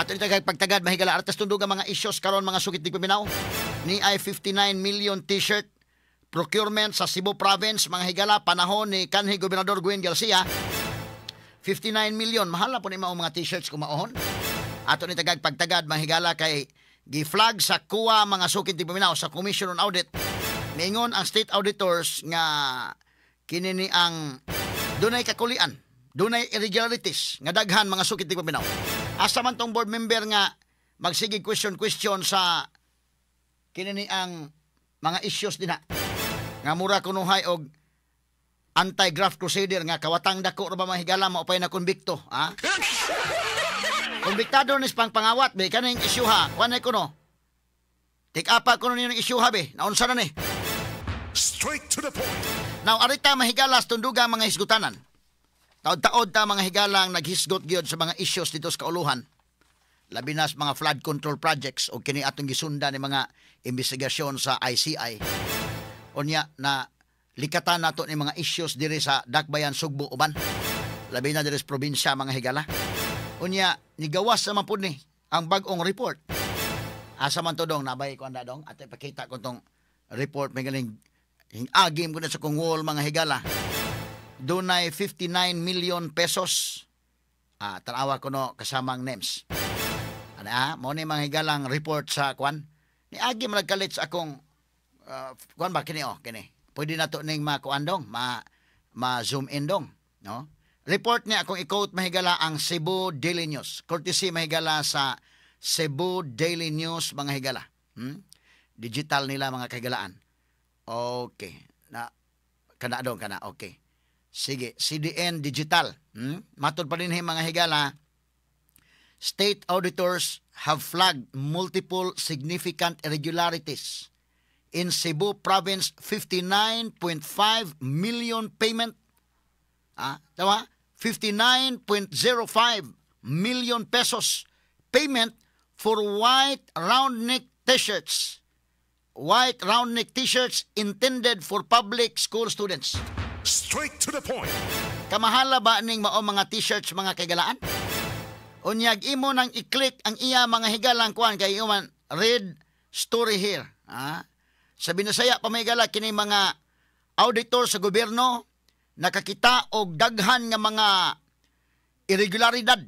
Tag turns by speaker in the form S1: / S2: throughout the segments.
S1: Ato ni tagag pagtagad, mahigala, artas tundog ang mga issues karon, mga sukit tigpaminaw. Ni ay 59 million t-shirt procurement sa Cebu Province, mga higala, panahon ni kanhi Gobernador Gwen Garcia. 59 million, mahal na po ni mao mga t-shirts kung maohon. Ato ni tagag pagtagad, mga higala, kay gi-flag sa COA, mga sukit tigpaminaw, sa Commission on Audit. Niingon ang state auditors nga kini ni ang dunay kakulian, dunay irregularities nga daghan, mga sukit tigpaminaw. Asa man tong board member nga magsige question question sa kini ni ang mga issues dinha nga mura kunuhay og anti-graft crusader nga kawatang dako ra ba, mga higala, mao pay na konbikto, ha? Konbiktado ni pang pangawat be kaning issue ha. Kuan kuno. Tik-apa kuno niyo ng issue ha be. Naunsa na ni?
S2: Straight to the point.
S1: Now, arita, mahigalas, tunduga mga hisgutanan. Taod-taod ta, mga higalang, naghisgot gyud sa mga issues dito sa kauluhan. Labi na sa mga flood control projects o kini atong gisunda ni mga investigasyon sa ICI. Unya na likatan nato ni mga issues diri sa Dakbayan Sugbo uban. Labi na diri sa probinsya, mga higala. Unya nigawas naman pud ni ang bag-ong report. Asa man to, dong? Nabay ko anda, dong. At ipakita ko tong report, may galing agim ko na sa kong wall, mga higala. Dunay 59 million pesos. Ah, tanawa ko no kasamang names. Ana, ah, mo ni mga higalang report sa kwan. Ni agi man nagkalit sa akong kwan ba kini, oh, kini. Pwede na to ning makuan, dong, ma ma zoom in, dong, no? Report niya, akong i-quote, mahigala, ang Cebu Daily News. Courtesy, mahigala, sa Cebu Daily News, mga higala. Digital nila, mga kahigalaan. Okay. Na kana, dong, kana. Okay. Sige, CDN Digital. Matod pa din mga higala, state auditors have flagged multiple significant irregularities in Cebu Province 59.5 million payment. Ah, tama? 59.05 million pesos payment for white round neck t-shirts. White round neck t-shirts intended for public school students.
S2: Straight to the point.
S1: Kamahala ba ning mao mga t-shirts, mga kagalaan? Unyag imo nang i-click ang iya, mga higalang, kuan kay man read story here. Ah? Sa Binasaya pa may gala kini mga auditor sa gobyerno nakakita og daghan nga mga irregularidad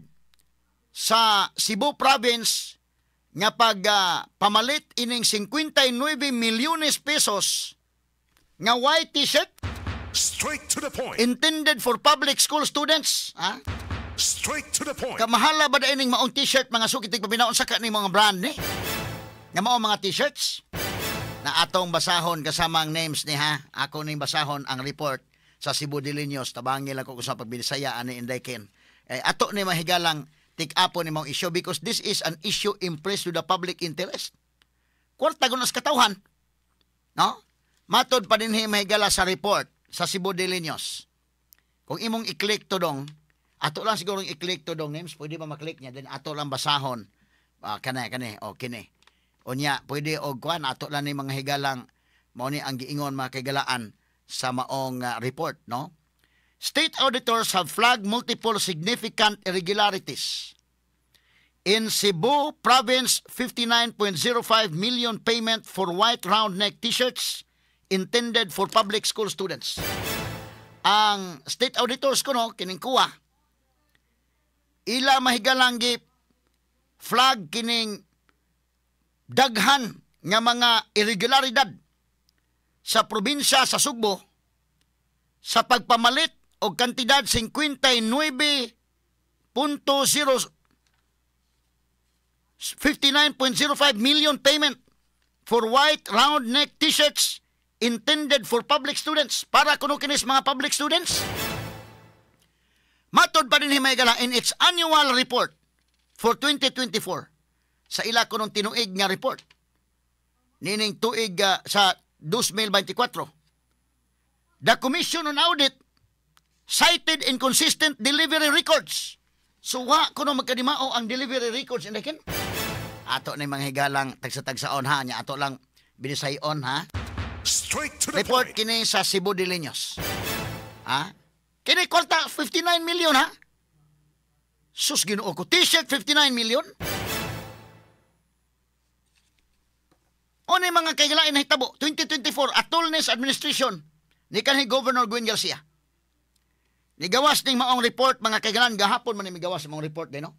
S1: sa Cebu Province nga pag pamalit ining 59 milyones pesos nga white t-shirt
S2: Straight to the point.
S1: Intended for public school students. Ha?
S2: Straight to the point.
S1: Kamahala ba ining maong t-shirt, mga sukit tigpaminaon sa kaning mga brand ni? Nga mao mga t-shirts? Na atong basahon kasama ang names ni ha. Ako ning basahon ang report sa Cebu Daily News. Tabangi lang ko sa pagbinisaya ani Inday Ken. Eh, ato ni mahigalang tik-apo ni maong issue because this is an issue impressed to the public interest. Kwarta gunas katawhan. No? Matod pa din mahigala sa report sa Cebu Daily News. Kung imong i-click to, dong, ato lang siguro i-click to, dong, names, pwede ba ma-click niya? Then ato lang basahon. Kani, kani, o kini. Unya, pwede og kuan, ato lang ni mga higalang mao ni ang giingon, mga kaigalaan, sa maong report, no? State auditors have flagged multiple significant irregularities in Cebu Province 59.05 million payment for white round neck t-shirts intended for public school students. Ang state auditors ko no, kining COA, ila mahigalang gi flag kining daghan nga mga irregularidad sa probinsya sa Sugbo sa pagpamalit og kantidad 59.0 59.05 million payment for white round neck t-shirts intended for public students. Para kuno kinis mga public students. Matod pa din himaygala in its annual report for 2024, sa ila kunong tinuig nga report nining tuig sa 2024, the Commission on Audit cited inconsistent delivery records. So wa kuno magkadimao ang delivery records, indakin. Ato na mga higalang tagsa-tagsaon ha nya, ato lang binisayon ha.
S2: Straight to the
S1: Report
S2: point.
S1: Kini sa Cebu Daily News. Ha? Kini kwarta 59 million ha. Sus, Ginoo ko. T-shirt 59 million. O ni mga kaigalain nahitabo, 2024, Atolnes administration ni kanhi Governor Gwen Garcia. Nigawas ning maong report, mga kaigalan, gahapon man ni migawas maong report din, no?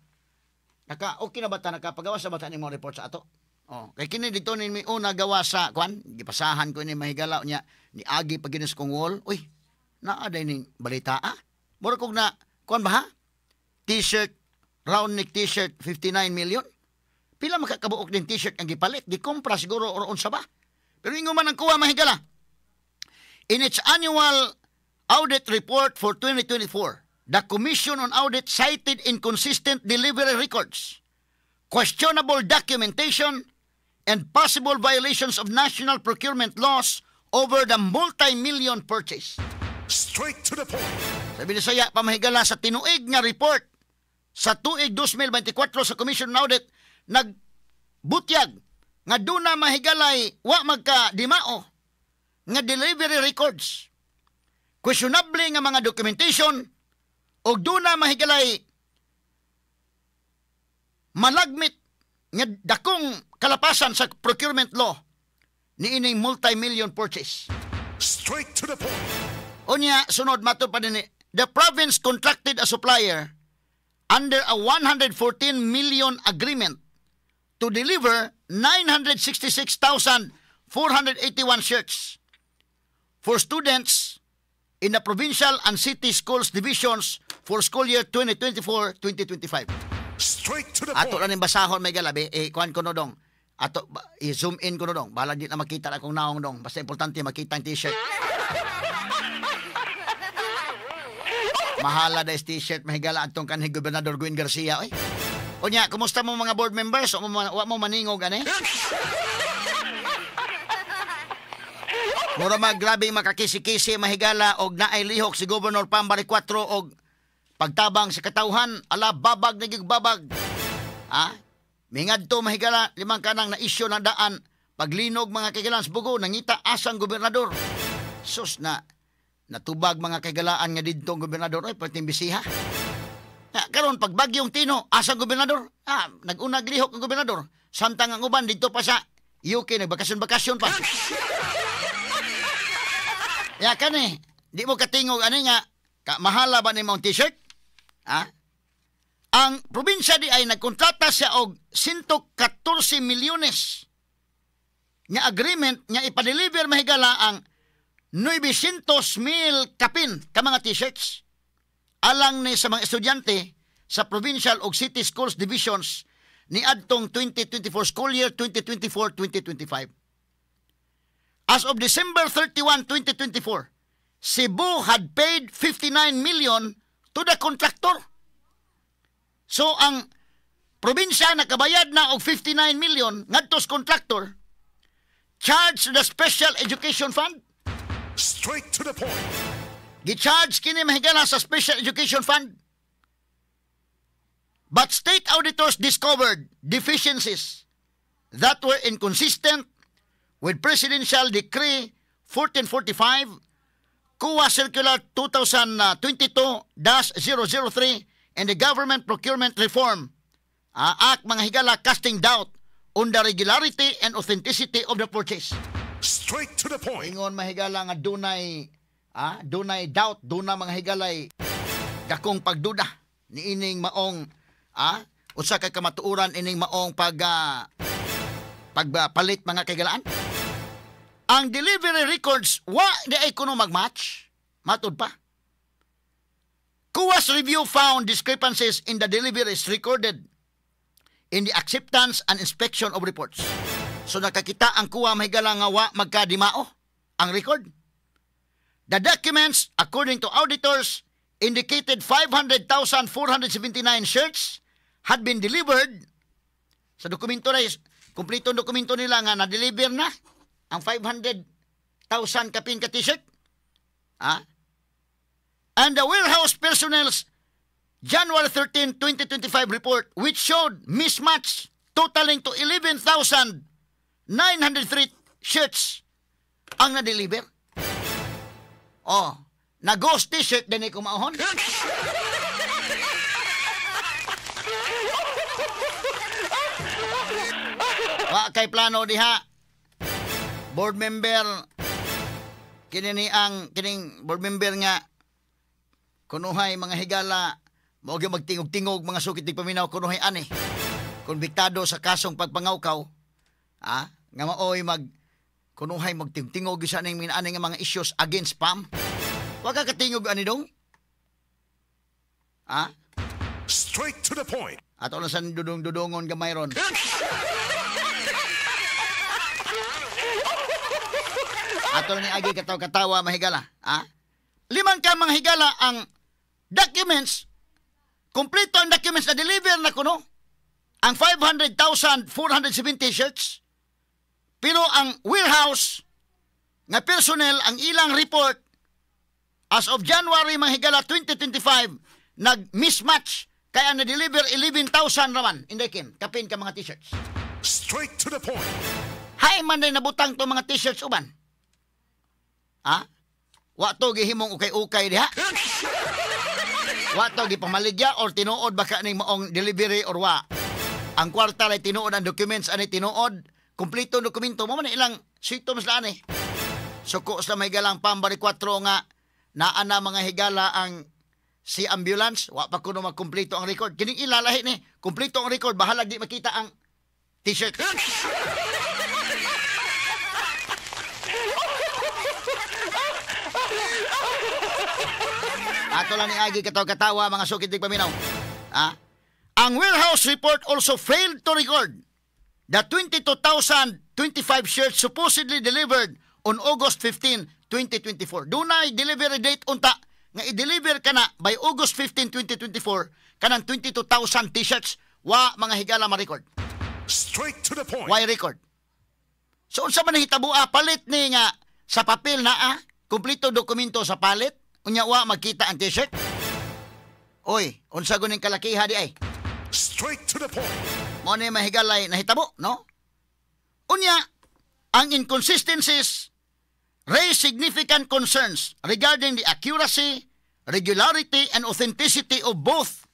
S1: Naka okay na ba ta, nakapagawas na ba ta ning maong report sa ato? Oh, kay kini dito ni mi una gawa sa kwan, gipasahan ko ni mahigala niya ni agi pa ginis kong wall. Uy, naa day ning balita ah. Mura kog na kwan ba ha? T-shirt, round neck t-shirt 59 million. Pila makakabuok din t-shirt ang gipalit, gikompra siguro or unsa ba? Pero ingon man ang kuha, mahigala. In its annual audit report for 2024, the Commission on Audit cited inconsistent delivery records, questionable documentation, and possible violations of national procurement laws over the multi-million purchase.
S2: Straight to the point.
S1: Sa Binisaya pa, mahigala, sa tinuig nga report sa tuig 2024 sa Commission on Audit, nagbutyag nga duna, mahigalay, wa magka dimao nga delivery records, questionable nga mga documentation, og duna, mahigalay, malagmit nga dakong kalapasan sa procurement law ni ining multi-million purchase.
S2: Straight to the point.
S1: Unya, sunod mato pa din, the province contracted a supplier under a 114 million agreement to deliver 966,481 shirts for students in the provincial and city schools divisions for school year 2024-2025.
S2: Straight to the
S1: Ato
S2: point.
S1: lang ning basahon, may galabi, eh, kuan ko no dong. Ato, i-zoom in ko no dong. Balag di na makita akong naong dong. Basta importante makita ang t-shirt. Mahala da is t-shirt, mahigala, atong kanhi Gobernador Gwen Garcia oy. Unya, kumusta mo mga board members? Wa mo maningog ani? Mura mag grabe makakisi-kisi, mahigala, og naay lihok si Governor Pam Baricuatro og pagtabang sa katawhan, ala babag na babag. Ha? Mingadto, mahigala, limang kanang na isyu ng daan paglinog, mga kaigalaan, sa Bugo, nangita asang gobernador. Sus na natubag, mga kaigalaan, nga didto ang gobernador ay perting bisiha. Na, karon pag bagyong Tino, asang gobernador? Ah, nag-unag lihok ang gobernador. Samtang ang uban didto pa sa UK nagbakasyon-bakasyon pa. Ya kani, di mo katingog ani nga ka, mahala ba ni mong t-shirt? Ha? Ang probinsya di ay nagkontrata siya og 114 milyones nga agreement nga ipa-deliver, mahigala, ang 900 mil kapin ka mga t-shirts alang ni sa mga estudyante sa provincial ug city schools divisions ni adtong 2024 school year 2024-2025. As of December 31, 2024, Cebu had paid 59 million to the contractor. So ang probinsya nakabayad na og 59 million ngadto sa contractor, charged to the Special Education Fund.
S2: Straight to the point.
S1: Gi-charge kini, mahigala, sa Special Education Fund. But state auditors discovered deficiencies that were inconsistent with Presidential Decree 1445, COA Circular 2022-003, and the Government Procurement Reform Act, mga higala, casting doubt on the regularity and authenticity of the purchase.
S2: Straight to the point.
S1: Ingon, mahigala, nga dunay doubt, duna, mga higalay, dakong pagduda niining maong usa ka kamatuoran ining maong pagpalit, mga kaigalaan. Ang delivery records wa di ay kuno magmatch. Matud pa. COA's review found discrepancies in the deliveries recorded in the acceptance and inspection of reports. So nakakita ang COA, mahigala, nga wa magkadimao ang record. The documents, according to auditors, indicated 500,479 shirts had been delivered. Sa dokumento na, kumpleto ang dokumento nila nga na-deliver na ang 500,000 kapin ka t-shirt. Ah? And the warehouse personnel's January 13, 2025 report, which showed mismatch totaling to 11,903 shirts ang na-deliver. Oh, na-ghost t-shirt din ko maohon. Wa kay plano diha. Board member kini ni ang kining board member nga kunuhay, mga higala, mao gyud magtingog-tingog, mga sukit paminaw, kunuhay ani konbiktado sa kasong pagpangawkaw, nga maoy mag kunuhay magtingog sa ning ani nga mga issues against PAM. Wa ka katingog ani dong? Ah?
S2: Straight to the point.
S1: Ato lang sa dudong-dudungon gamay ron. Ato lang ni agi katawa-katawa, mahigala. Ha? Limang ka mga higala ang documents, kompleto ang documents na deliver na kuno, ang 500,470 shirts, pero ang warehouse nga personnel, ang ilang report as of January, mga higala, 2025, nag-mismatch kaya na-deliver 11,000 raman. Hindi kin, kapin ka mga t-shirts.
S2: Straight to the point.
S1: Hay man na nabutang to mga t-shirts uban. Ha? Wa to gihimong ukay-ukay diha? Wa to gipamaligya or tinuod baka ning maong delivery or wa? Ang kwarta ay tinuod, ang documents ani tinuod, kumpleto ang dokumento mo man ilang symptoms la ani. Suko sa may galang pambari 4 nga naa na mga higala ang si ambulance, wa pa kuno magkumpleto ang record. Kining ilalahi ni, kumpleto ang record, bahalag di makita ang t-shirt. Ato lang ni Agi katawa-katawa mga sukit di paminaw. Ha? Ang warehouse report also failed to record the 22,025 shirts supposedly delivered on August 15, 2024. Dunay delivery date unta nga i-deliver ka na by August 15, 2024 kanang 22,000 t-shirts, wa mga higala ma-record.
S2: Straight to the point.
S1: Why record? So unsa man nahitabo, palit ni nga sa papel na kumpleto dokumento sa palit, unya wa magkita ang t-shirt. Oy, unsa guning kalakiha di ay?
S2: Straight to the point.
S1: Mo ni mahigalay nahitabo, no? Unya, ang inconsistencies raise significant concerns regarding the accuracy, regularity, and authenticity of both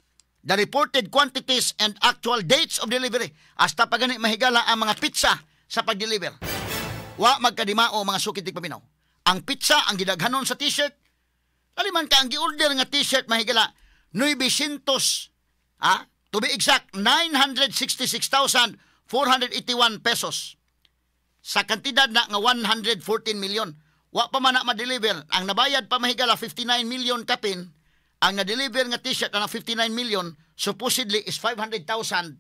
S1: the reported quantities and actual dates of delivery. Hasta pa gani mahigala ang mga pizza sa pag-deliver. Wa magkadimao mga sukit di paminaw. Ang pizza ang gidaghanon sa t-shirt. Kaliman ka ang gi-order nga t-shirt mahigala 900, to be exact 966,481 pesos. Sa kantidad na nga 114 million. Wa pa man na ma-deliver. Ang nabayad pa mahigala 59 million kapin. Ang na-deliver nga t-shirt na 59 million supposedly is 500,470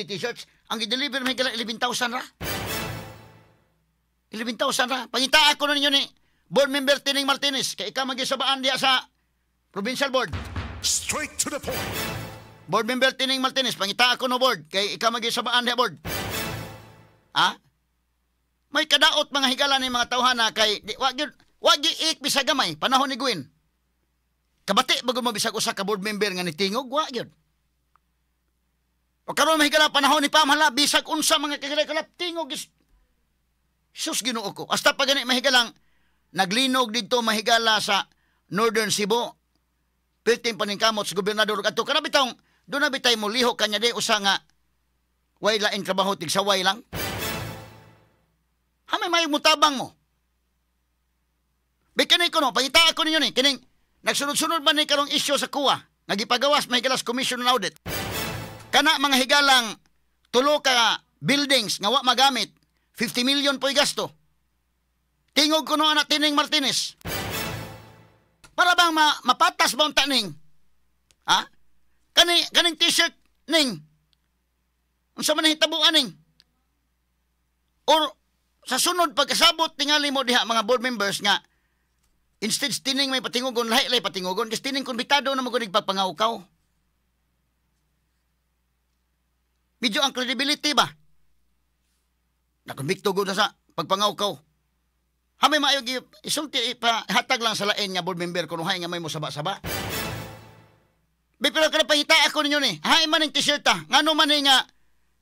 S1: t-shirts. Ang i-deliver mahigala 11,000 ra. 11,000 ra. Pangita ako na ninyo ni Board Member Tining Martinez. Kay ikaw mag-isabaan diya sa Provincial Board.
S2: Straight to the point.
S1: Board Member Tining Martinez, pangita ako no board. Kay ikaw mag-isabaan diya board. Ha? May kadaot mga higala ni mga tawhana kay di, wag giik bisag gamay panahon ni Gwen. Kabati bago mo bisag usa ka board member nga nitingog, wa gyud. O karon mahigala panahon ni Pamhala bisag unsa mga kagala tingog is sus Ginoo ko. Hasta pa gani mahigalang naglinog didto mahigala sa Northern Cebu. Pilting paningkamot sa gobernador adto kana bitong do na bitay mo lihok kanya di usa nga way lain trabaho tigsaway lang. Hamay may mutabang mo. Bikini ko no, pangita ako ninyo ni, kining nagsunod-sunod man ni karong isyu sa kuwa, nga gipagawas mahigala sa Commission on Audit. Kana mga higalang tulo ka buildings nga wa magamit, 50 million po'y gasto. Tingog ko no anak Tining Martinez. Para bang mapatas ba ang taning? Ha? Kaning t-shirt ning? Unsa man nahitabuan ning? Or sa sunod pagkasabot tingali mo diha mga board members nga instead tining may patingugon, lahi-lahi patingugon kasi tining konbiktado na magunig pagpangawkaw. Medyo ang credibility ba? Nakonbikto gud na sa pagpangawkaw. Hamay maayo isulti ipahatag lang sa lain nga board member kunuhay nga may mosaba-saba. Be, pero kada pangita ako ninyo ni. Hay man ning t-shirt ta. Ngano man ni nga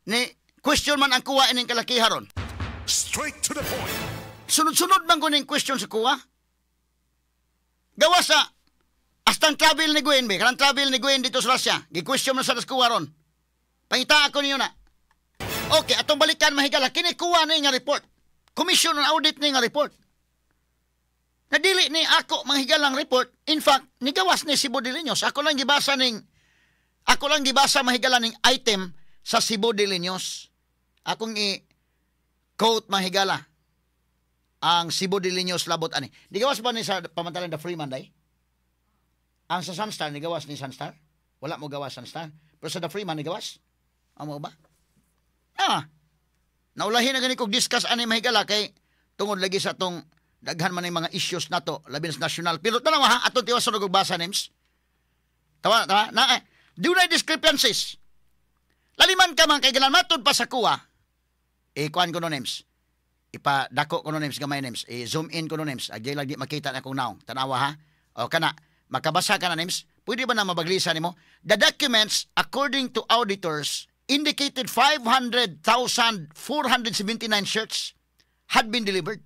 S1: ni question man ang kuwa ining kalakiha ron.
S2: Straight to the point.
S1: Sunod-sunod man ko ning question sa kuwa. Gawa sa astang travel ni Gwen, be. Karang travel ni Gwen dito sa Russia. Gi-question man sa kuwa ron. Pangita ako ninyo na. Okay, atong balikan mahigala. Kini kuwa ni nga report. Commission on Audit ni nga report. Na dili ni ako mga higalang report. In fact, nigawas ni Cebu Daily News. Ako lang gibasa, mahigala, ning item sa Cebu Daily News. Akong i quote, mahigala, ang Cebu Daily News labot ani. Nigawas ba ni sa pamantalan The Freeman day? Ang sa Sunstar, nigawas ni Sunstar? Wala mo gawas Sunstar. Pero sa The Freeman nigawas? Amo ba? Ah. Naulahin na gani kog discuss ani, mahigala, kay tungod lagi sa tong daghan man ang mga issues nato labi na sa national. Pero tanawa ha, atong tiwason og basa names. Tawa, tawa, na eh. Dunay discrepancies. Laliman ka man kay ganan matud pa sa kuwa. Eh, kuan ko no names. Ipa dako ko no names gamay names. I-zoom in ko no names. Agay lang di makita na akong naong. Tanawa ha. O kana, makabasa ka na names. Pwede ba na mabaglisa nimo? The documents, according to auditors, indicated 500,479 shirts had been delivered.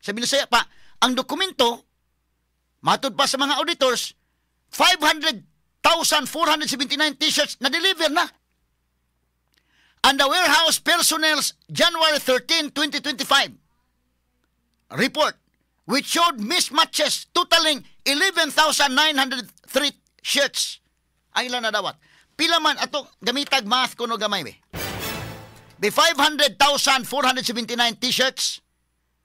S1: Sa Binisaya pa, ang dokumento, matud pa sa mga auditors, 500,479 t-shirts na deliver na. And the warehouse personnel's January 13, 2025 report, which showed mismatches totaling 11,903 shirts ang ilang nadawat. Pila man ato gamitag math kuno gamay be. Be 500,479 t-shirts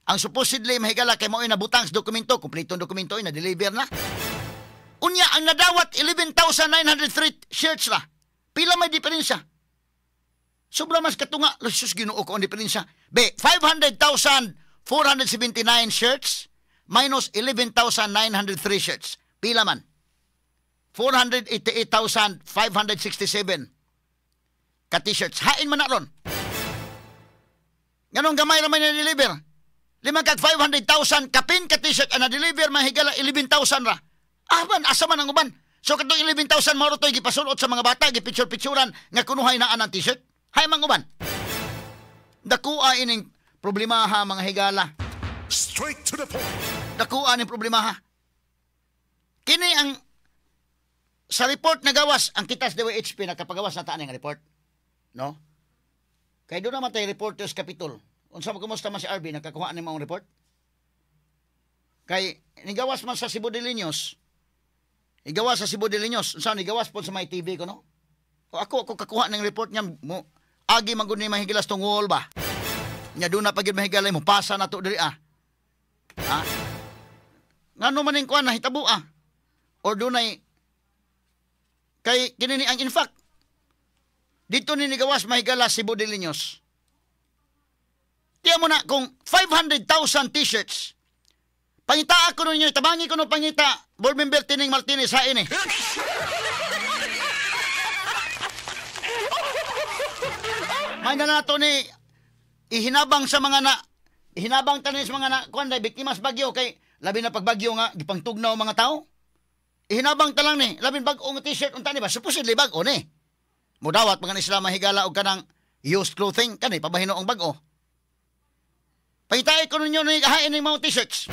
S1: ang supposedly, mahigala, kay mao nabutang sa dokumento, kumpletong dokumento na deliver na. Unya ang nadawat 11,903 shirts ra. Pila may diferensya? Sobra mas katunga. Jesus, Ginoo ko ang diferensya. Be, 500,479 shirts minus 11,903 shirts. Pila man? 488,567 ka t-shirts. Hain man na ron. Nganong gamay ra man na-deliver? Lima kag 500,000 kapin ka t-shirt ang na-deliver, mahigala, 11,000 ra. Ah, man, asa man ang uban? So katong 11,000 mao to'y gipasulot sa mga bata, gipicture-picturean nga kunuhay na ang t-shirt. Hay mang uban. Dakua ining problema ha, mga higala.
S2: Straight to the point.
S1: Dakua ning problema ha. Kini ang sa report na gawas ang kitas DOHP, nakapagawas na taan ang report. No? Kay doon naman tayo reporters capitol. Unsa man, kumusta man si RB, nakakuha ni mga report? Kay nigawas man sa Cebu Daily News. Igawas sa Cebu Daily News. Unsa nigawas po sa may TV ko, no? O ako ako kakuha ng report niya mo agi man gud ni mahigilas tungol ba. Nya doon na pagid, mahigala, mo pasa na to diri ah. Ha? Ngano man ning kuan nahitabo ah? Or dunay kay kini ni ang in fact dito ni nigawas, mahigala, Cebu Daily News. Tiya mo na kung 500,000 t-shirts. Pangita ako ninyo, tabangi ko no pangita, board member Tining Martinez, hain eh. May na nato ni ihinabang sa mga na ihinabang tanin sa mga na kuan day biktima sa bagyo, kay labi na pagbagyo nga gipangtugnaw mga tao. Ihinabang ta lang ni labin bag-o nga t-shirt unta ni ba, supposedly bag-o ni. Mudawat mga ni sila, mahigala, og kanang used clothing kani pabahino ang bag-o. Pangitay ko ninyo ni hain ning mga t-shirts.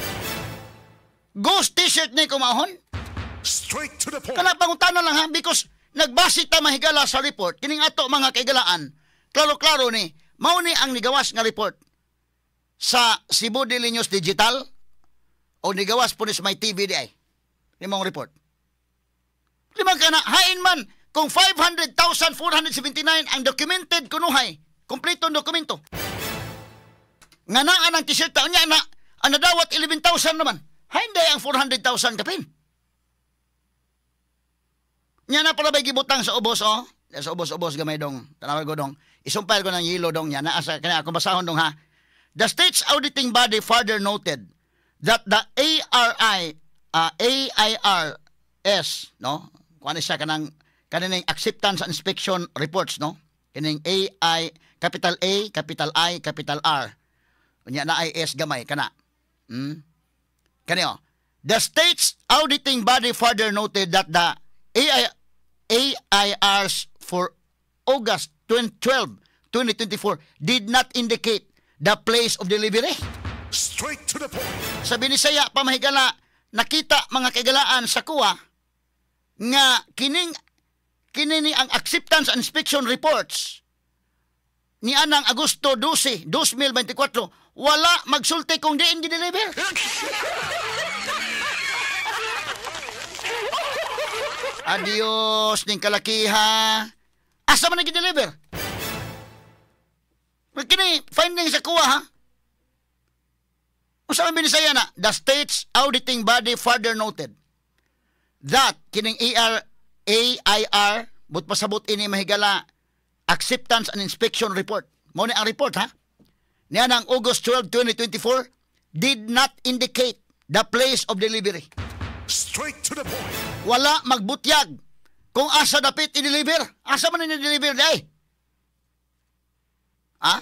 S1: Ghost t-shirt ni kumahon.
S2: Straight to the point.
S1: Kana pangutana lang ha, because nagbase ta, mahigala, sa report kining ato mga kaigalaan. Klaro-klaro ni mao ni ang nigawas nga report sa Cebu Daily News Digital o nigawas po ni sa may TV di ay. Ni mong report. Lima ka na, hain man kung 500,479 ang documented kunuhay, kompleto ang dokumento. Nga naa ang t-shirt unya na ang nadawat 11,000 naman. Hain day ang 400,000 kapin. Nya na pala ba'y gibutang sa ubos, oh? Sa ubos-ubos gamay dong. Tanawag ko dong. Isumpay ko ng yelo dong niya. Naasa, kaya akong basahon dong ha. The state's auditing body further noted that the ARI, AIRS, no? Kung ano siya kanang, kaning acceptance and inspection reports, no? Kining AI, capital A, capital I, capital R. Unya na IS gamay, kana. Kani oh. The state's auditing body further noted that the AI, AIRs for August 12, 2024 did not indicate the place of delivery.
S2: Straight to the point.
S1: Sa Binisaya pa, mahigala, nakita mga kaigalaan sa kuwa nga kining kini ni ang acceptance and inspection reports ni anang Agosto 12, 2024, wala magsulti kung diin gi-deliver. Adios ning kalakiha. Asa man gi-deliver? Kini finding sa kuha ha. Unsa man binisaya na? The state's auditing body further noted that kining AIR but pasabot ini mahigala acceptance and inspection report. Mao ni ang report ha. Niya ang August 12, 2024 did not indicate the place of delivery.
S2: Straight to the point.
S1: Wala magbutyag kung asa dapit i-deliver. Asa man i-deliver di? Ha?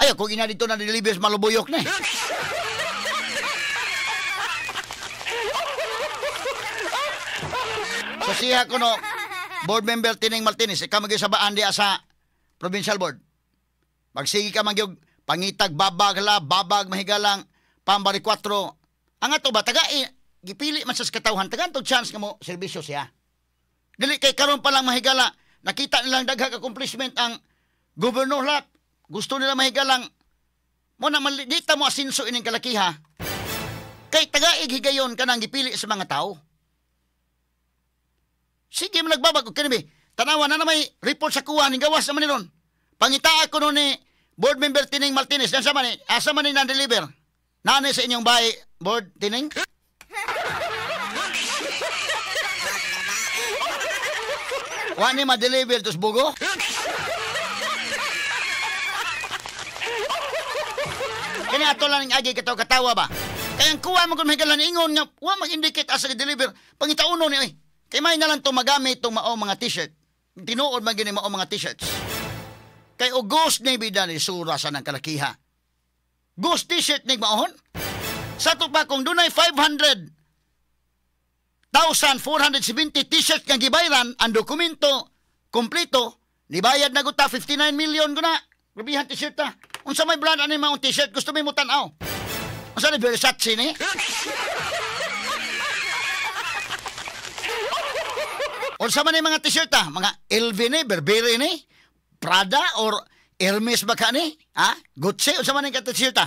S1: Ayaw, kung ina dito na deliver sa Malubuyok na eh. So siya ko no, board member Tining Martinez, ikaw magyud sa baan diya sa provincial board. Magsige ka magyug pangitag babag la, babag mahigalang pambari 4. Ang ato ba taga gipili man sa katawhan, tagaan tog chance nga mo serbisyo siya. Dili kay karon pa lang mahigala, nakita nilang daghang accomplishment ang governor lap. Gusto nila mahigalang mo na di ta mo asinso ining kalakiha. Kay tagaig higayon kanang gipili sa mga tao. Sige, nagbabag og kini tanawa na na may report sa kuha ning gawas naman ni ron. Pangitaa ko nun ni board member Tining Martinez. Asa man ni? Asa man ni na-deliver? Naani sa inyong bahay, board Tining? Wa ni ma-deliver tos bugo? Kini ato lang ning agi katawa katawa ba? Kaya ang kuha mo kung mahigalan ingon nga wa mag-indicate asa gi-deliver. Pangitauno ni oy. Kay may na lang to magamit itong mao mga t-shirt. Tinuod man gini mao mga t-shirts. Kay og ghost ni bida ni sura sa nang kalakiha. Ghost t-shirt ni maohon. Sa to pa kung dunay 500,470 t-shirt nga gibayran ang dokumento kompleto nibayad na guta 59 million guna. Grabihan t-shirt ta. Unsa may brand ani maong t-shirt gusto mi mo tan-aw. Unsa ni Versace ni? Unsa man ni mga t-shirt ta? Mga LV ni, Burberry ni, Prada or Hermes ba ka ni? Ha? Gucci unsa man ni ka t-shirt ta?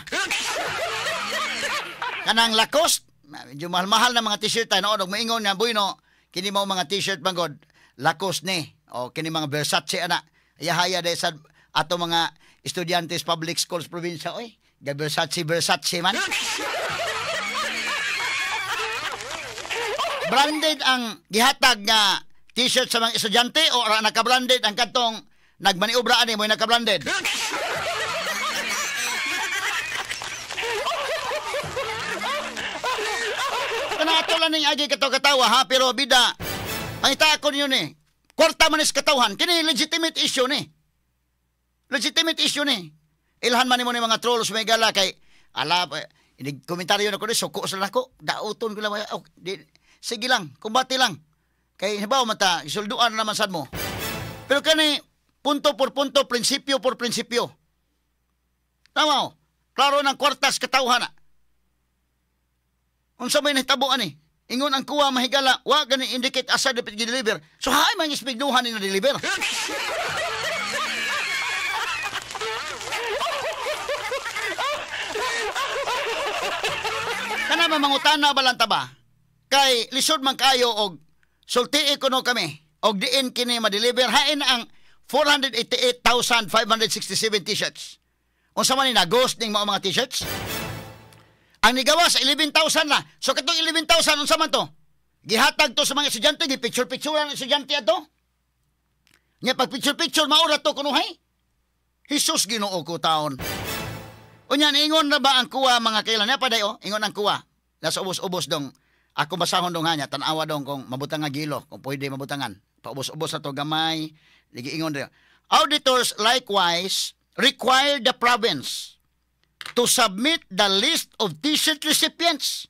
S1: Kanang Lacoste, medyo mahal-mahal na mga t-shirt ta noon og moingon nga bueno kini mao mga t-shirt bangod Lacoste ni o kini mga Versace ana. Ayahaya day sa ato mga estudyante sa public schools probinsya oy. Ga Versace Versace man. Branded ang gihatag nga t-shirt sa mga estudyante o ra naka-branded ang katong nagmaniobra ani mo'y naka-branded? Kana ato lang ning agi katawa-katawa ha, pero bida pangita ko ninyo ni. Kwarta man is katawhan kini legitimate issue ni. Legitimate issue ni. Ilhan man nimo ni mga trolls may gala kay ala inig komentaryo na ko ni suko sa nako, dauton ko lang oh, di, sige lang, kumbati lang. Kay hibaw mata, isulduan na naman sad mo. Pero kani punto por punto, prinsipyo por prinsipyo. Tama o. Klaro ng kwartas katawhan na. Unsa may nahitabo ani? Ingon ang kuha mahigala, wa gani indicate asa dapat gi-deliver. So hay man ispigduhan ni na-deliver. Kana man mangutana balanta ba? Kay lisod man kayo og sultii kuno kami og diin kini ma-deliver hain ang 488,567 t-shirts. Unsa man ni na-ghost ning mao mga t-shirts? Ang nigawa sa 11,000 na. So katong 11,000 unsa man to? Gihatag to sa mga estudyante, gi picture-picture ang estudyante ato. Nya pag picture-picture mao ra to kunuhay. Hesus Ginoo ko taon. Unya ingon na ba ang kuha mga kailan? Nya paday oh, ingon ang kuha. Nasa ubos-ubos dong. Ako basahon dong hanya, tan-awa dong kung mabutang nga gilo, kung pwede mabutangan. Paubos-ubos na to gamay, ligi ingon rin. Auditors likewise require the province to submit the list of t-shirt recipients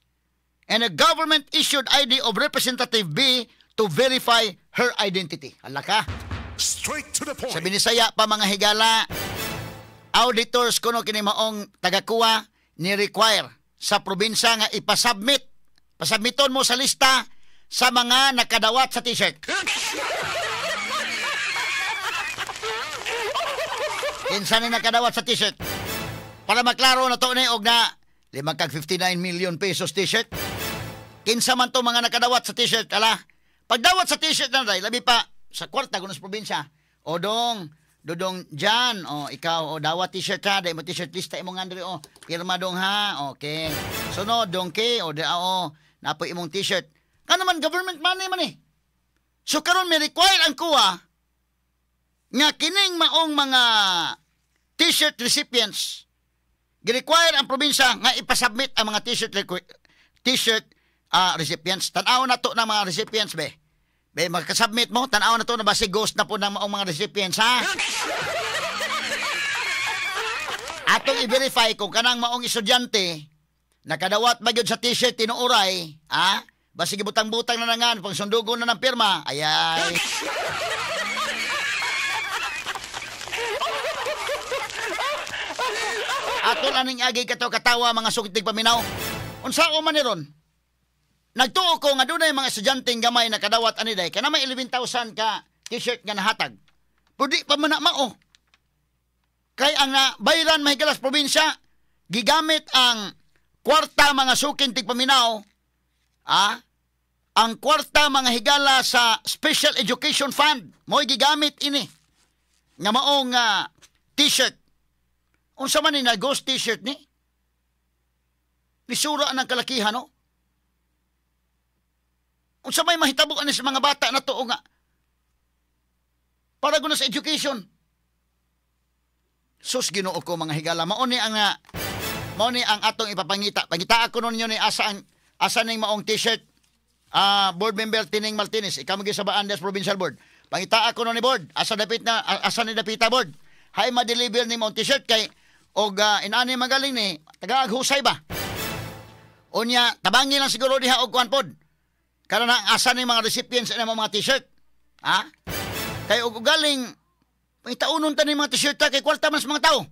S1: and a government-issued ID of Representative B to verify her identity. Hala ka.
S2: Straight to the point.
S1: Sa Binisaya pa mga higala, auditors kuno kini maong tagakuha ni require sa probinsya nga ipasubmit. Pasubmiton mo sa lista sa mga nakadawat sa t-shirt. Kinsa ni nakadawat sa t-shirt? Para maklaro na to ni og na 59 million pesos t-shirt. Kinsa man to mga nakadawat sa t-shirt, ala? Pagdawat sa t-shirt na day, labi pa sa kwarta kuno sa probinsya. O dong, Dudong Jan, o ikaw, o dawat t-shirt ha, dahil mo t-shirt lista imong Andre, o pirma dong ha, okay. Sunod, dong K, o di, o, napoy imong t-shirt. Kano man, government money man eh. So karon may require ang COA nga kining maong mga t-shirt recipients, gi-require ang probinsya nga ipasubmit ang mga t-shirt recipients. Tan-aw na to ng mga recipients be. Be, magkasubmit mo, tan-aw na to na basi ghost na po ng maong mga recipients, ha? Atong i-verify kung kanang maong estudyante nakadawat ba gyud sa t-shirt tinuoray, ha? Basi gibutang-butang na nangan, pang sundugon na ng pirma, ayay. Ato aning agi kato katawa mga sukitig paminaw. Unsa o man ni ron? Nagtuo ko nga dunay mga estudyanteng gamay nakadawat ani day kana may 11,000 ka t-shirt nga nahatag. Pero di pa man na mao. Kay ang bayran mahigalas probinsya gigamit ang kwarta mga sukin tigpaminaw, ah, ang kwarta mga higala sa Special Education Fund mo'y gigamit ini nga maong t-shirt. Unsa man ni na ghost t-shirt ni? Lisura ang kalakihan, no? Unsa may mahitabo ani sa mga bata na to nga para guna sa education. Sus Ginoo ko mga higala, mao ni ang atong ipapangita. Pangita ako ninyo ni asa ang asa ning maong t-shirt. Board member Tining Martinez, ikaw mo sa Baandes Provincial Board. Pangita ako ni board, asa dapit na asa ni dapita board. Hay ma-deliver ni maong t-shirt kay og inani magaling ni tagaag husay ba. Unya tabangi lang siguro diha og kuan pod. Karon na asa ni mga recipients ana mga t-shirt. Ha? Kay og galing pangitaunon ta ni mga t-shirt ta kay kwarta man sa mga tao.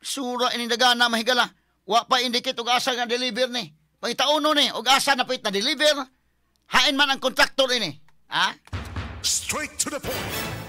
S1: Sura ini dagana mahigala. Wa pa indicate og asa nga deliver ni. Pangitaunon ni og asa na pit na deliver. Hain man ang kontraktor ini. Ha?
S2: Straight to the point.